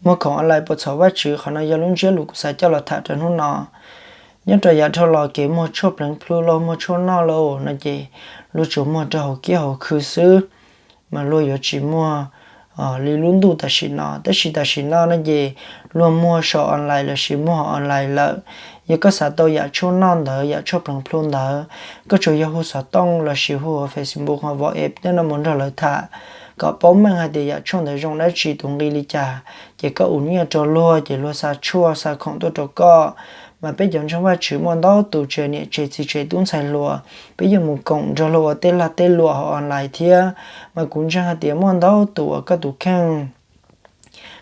Muag khoom online puas txhaum Vajtswv, qhov no yog lub ntsiab lus kuv xav coj los tham rau hnub no. Nyob rau yav dhau los kev muag tshuaj pleev plhu los muag tshuaj noj los no ces luag tsuas muag rau hauv kiab hauv khw xwb, mas luag yuav tsis muag li lub ntuj tam sim no. Tab sis tam sim no no ces luag muag saum online lossis muag online lawm. Yog koj xav tau yam tshuaj noj ntawd, yam tshuaj pleev plhu ntawd, koj tsuas yog hu xov tooj lossis hu hauv Facebook ho WhatsApp tej no mus nrog lawv tham kom paub meej hais tias yam tshuaj ntawd zoo dab tsi, tus nqi li cas, ces koj ua nyiaj rau luag ces luag xa tshuaj xa khoom tuaj rau koj. Mas peb cov ntseeg Vajtswv muaj ntau tus tsev niam tsev txiv tsev tub ntxhais hluas, peb yeej mus koom nrog luag ua tej lag tej luam hauv online thiab. Mas kuv ntseeg hais tias muaj ntau tus uas koj tus kheej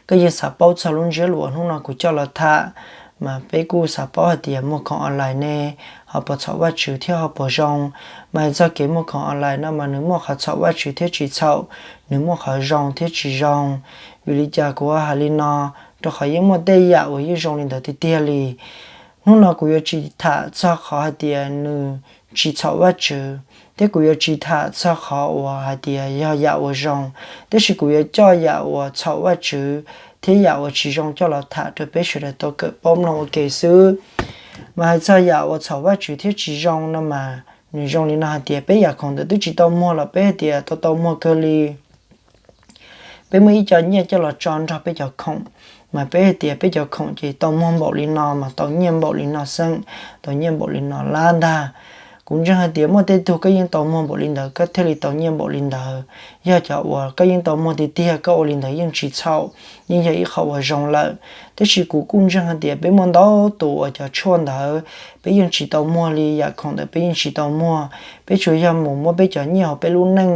koj yeej xav paub txog lub ntsiab lus uas hnub no kuv coj los tham. Mas peb kuj xav paub hais tias muag khoom online ne ho puas txhaum Vajtswv thiab ho puas zoo? Mas hais txog kev muag khoom online no mas nws muaj qhov txhaum Vajtswv thiab tsis txhaum, nws muaj qhov zoo thiab tsis zoo. Vim li cas kuv hais li no? Rau qhov yeej muaj tej yam uas yeej zoo li ntawd tiag tiag li. Hnub no kuv yuav tsis tham txog qhov hais tias nws tsis txhaum Vajtswv, thiab kuv yuav tsis tham txog qhov uas hais tias yog yam uas zoo, tab sis kuv yuav coj yam uas txhaum Vajtswv thiab yam uas tsis zoo coj los tham rau peb sawv daws tau kawm paub mloog ua ke xwb. Mas hais txog yam uas txhaum Vajtswv thiab tsis zoo no mas nws zoo li no hais tias peb yam khoom ntawd twb tsis tau muag los peb hais tias tau tau muag kawg li. Peb muaj ib co nyiaj coj los tso nrog peb cov khoom, mas peb hais tias peb cov khoom ces tau muag npaum li no mas tau nyiaj npaum li no xeeb, tau nyiaj npaum li no lab ntag. Kuv ntseeg hais tias muaj tej tug koj yeej tau muag npaum li ntawd koj thiaj li tau nyiaj npaum li ntawd. Yog cov uas koj yeej tau muag tiag tiag koj ua li ntawd yeej tsis txhaum, yeej yog ib qho uas zoo lawm. Tab sis kuv kuj ntseeg hais tias peb muaj ntau tus uas cov tshuaj ntawd peb yeej tsis tau muag li, yam khoom ntawd peb yeej tsis tau muag. Peb tsuas yog mus muab peb cov nyiaj hauv peb lub neej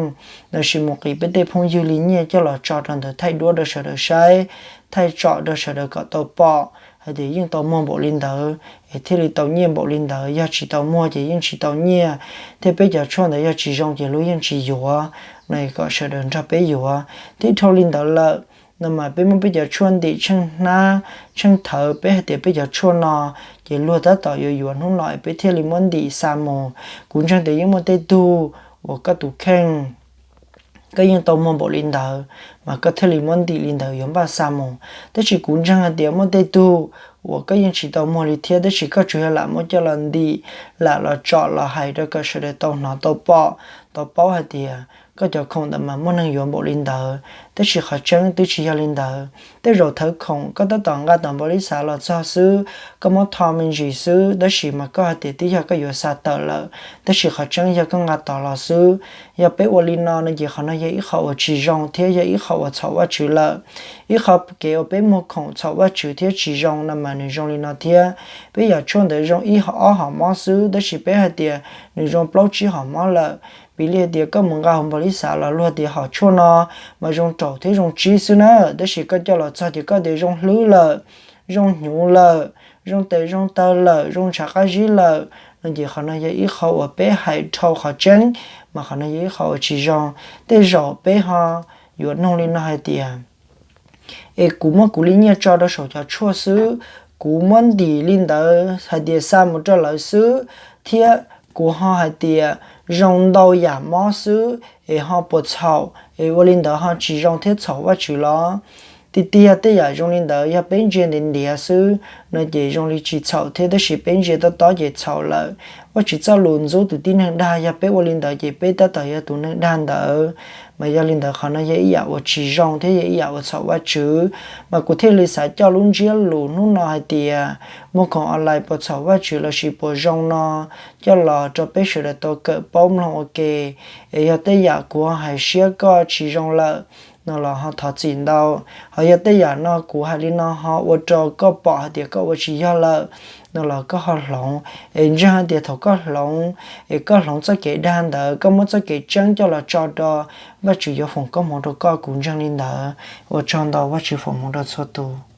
lossis mus qiv peb tej phooj ywg li nyiaj coj los tso rau ntawd thaij duab rau sawv daws saib, thaij tsom rau sawv daws kom tau pom hais tias yeej tau muag npaum li ntawd es thiaj li tau nyiaj npaum li ntawd. Yog tsis tau muag ces yeej tsis tau nyiaj, thiab peb cov tshuaj ntawd yog tsis zoo ces luag yeej tsis yuav no kom sawv daws nrog peb yuav. Thiab dhau li ntawd lawm no mas peb muab peb cov tshuaj ntim tsheej hnab tsheej thawv peb hais tias peb cov tshuaj no ces luag tab tom yuav yuav hnub no es peb thiaj li muab ntim xa mus. Kuv ntseeg tias yeej muaj tej tug uas koj tus kheej koj yeej tau muag npaum li ntawd mas koj thiaj li muab ntim li ntawd yuav npaj xa mus. Tab sis kuv ntseeg hais tias muaj tej tug uas koj yeej tsis tau muag li thiab, tab sis koj tsuas yog lam muab coj los ntim, lam los tsom los hais rau kom sawv daws tau hnov tau pom, tau paub hais tias koj cov khoom ntawd mas muaj neeg yuav npaum li ntawd, tab sis qhov tseeb twb tsis yog li ntawd. Tej zaum thawv khoom koj tab tom nqa tom npaum li xav los txog xwb, koj muab tho me ntsis xwb, tab sis mas koj hais tias twb yog koj yuav xa tawm lawm, tab sis qhov tseeb yog koj nqa tod los xwb. Yog peb ua li no no ces qhov no yog ib qho uas tsis zoo thiab yog ib qho uas txhaum Vajtswv lawm. Ib qho kev uas peb muag khoom txhaum Vajtswv thiab tsis zoo no mas nws zoo li no thiab. Peb yam tshuaj ntawd zoo ib ob hom mob xwb, tab sis peb hais tias nws zoo plaub tsib hom mob lawm. Piv li hais tias koj mus nqa hauv npaum li xav los luag tias hom tshuaj no mas zoo raum thiab zoo tsib xwb na, tab sis koj coj los txog ces koj tias zoo hlwb lawm, zoo hnyuv lawm, zoo tes zoo taw lawm, zoo ntshav qab zib lawm no ces qhov no yog ib qho uas peb hais dhau qhov tseeb, mas qhov no yog ib qho uas tsis zoo. Tej zaum peb ho yuav nug li no hais tias, es kuv muab kuv li nyiaj tso rau saum cov tshuaj xwb, kuv muab ntim li ntawd hais tias xa mus rau lawv xwb, thiab kuv ho hais tias zoo ntau yam mob xwb es ho puas txhaum, es ua li ntawd ho tsis zoo thiab txhaum Vajtswv los? Tiag tiag tej yam zoo li ntawd yog peb ntsia ntiav ntiav xwb no ces zoo li tsis txhaum thiab, tab sis peb ntsia tob tob ces txhaum lawm. Vajtswv txoj lus ntxub tus tib neeg dag, yog peb ua li ntawd ces peb tab tom yog tus neeg dag ntawd. Mas yog li ntawd qhov no yog ib yam uas tsis zoo thiab yog ib yam uas txhaum Vajtswv. Mas kuv thiaj li xav coj lub ntsiab lus hnub no hais tias muag khoom online puas txhaum Vajtswv lossis puas zoo no coj los rau peb sawv daws tau kawm paub mloog ua ke. Es yog tej yam kuv hais siab koj tsis zoo lawm no los ho thov txim ntau. Ho yog tej yam no kuv hais li no ho ua rau koj pom hais tias koj ua tsis yog lawm no los koj ho hloov. Es ntseeg hais tias thaum koj hloov, es koj hloov txoj kev dag ntawd, koj muab txoj kev tseeb coj los tso rau, Vajtswv yuav foom koob hmoov rau koj, kuv ntseeg li ntawd. Ua tsaug ntau, Vajtswv foom hmoov rau txhua tus.